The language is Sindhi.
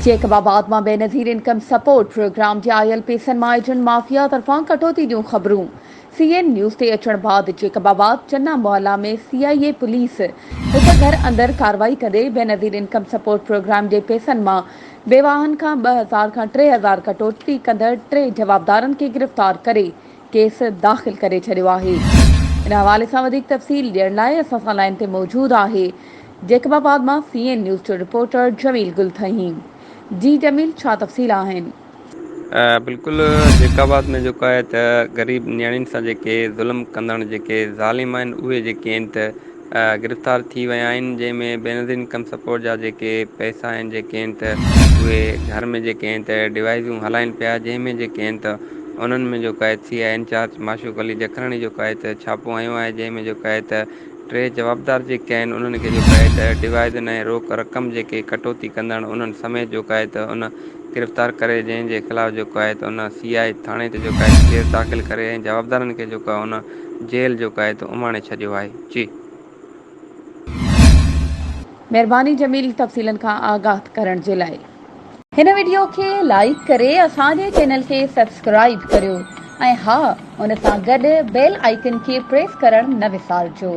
جيڪب آباد مان بينظير انڪم سپورٽ پروگرام جي آيل پيسن مان ايجنٽ مافيا طرفان ڪٽوتي جون خبرون سي اين نيوز تي اچڻ بعد جيڪب آباد چنا محلا ۾ سي آء اي پوليس هڪ گهر اندر ڪارروائي ڪندي بينظير انڪم سپورٽ پروگرام جي پيسن مان بيواهن کان 2000 کان 3000 ڪٽوتي ڪندڙ ٽي جوابدارن کي گرفتار ڪري ڪيس داخل ڪري ڇڏيو آهي. ان حوالي سان وڌيڪ تفصيل ڏيڻ لاء اسان سان لائين تي موجود آهي جيڪب آباد مان سي اين نيوز جو رپورٽر جميل گل ٿهيم. جي جميل ڇا تفصيل آهن؟ بلڪل جيڪب آباد ۾ جيڪو آهي ته غريب نياڻين سان جيڪي ظلم ڪندڙ جيڪي ظالم آهن اهي جيڪي آهن ته گرفتار ٿي ويا آهن جنهن ۾ بينظير انڪم سپورٽ جا جيڪي پئسا آهن جيڪي آهن ته اهي گهر ۾ جيڪي آهن ته ڊوائيزون هلائين پيا جنهن ۾ جيڪي آهن ته انهن ۾ جيڪو آهي سي آء انچارج معشوق علي جکراڻي جيڪو آهي ته ڇاپو هنيو آهي جنهن ۾ جيڪو آهي ته ٽي جوابدار جيڪي آهن انهن کي جيڪو آهي ته ڊوائيزن ۽ روڪ رقم جيڪي ڪٽوتي ڪندڙ انهن سميت جيڪو آهي ته ان گرفتار ڪري جنهن جي خلاف جيڪو آهي ته ان سي آء ٿاڻي تي جيڪو آهي ڪيس داخل ڪري ۽ جوابدارن کي جيڪو آهي ان جيل جيڪو آهي ته اماڻي ڇڏيو آهي جي. مھرباني جميل تفصيلن کان آگاھ ڪرڻ جي لاء. هن وڊيو کي لائيڪ ڪري اسان جي چينل کي سبسڪرائيب ڪريو ۽ ها ان سان گڏ بيل آئيڪن کي پريس ڪرڻ نه وسارجو.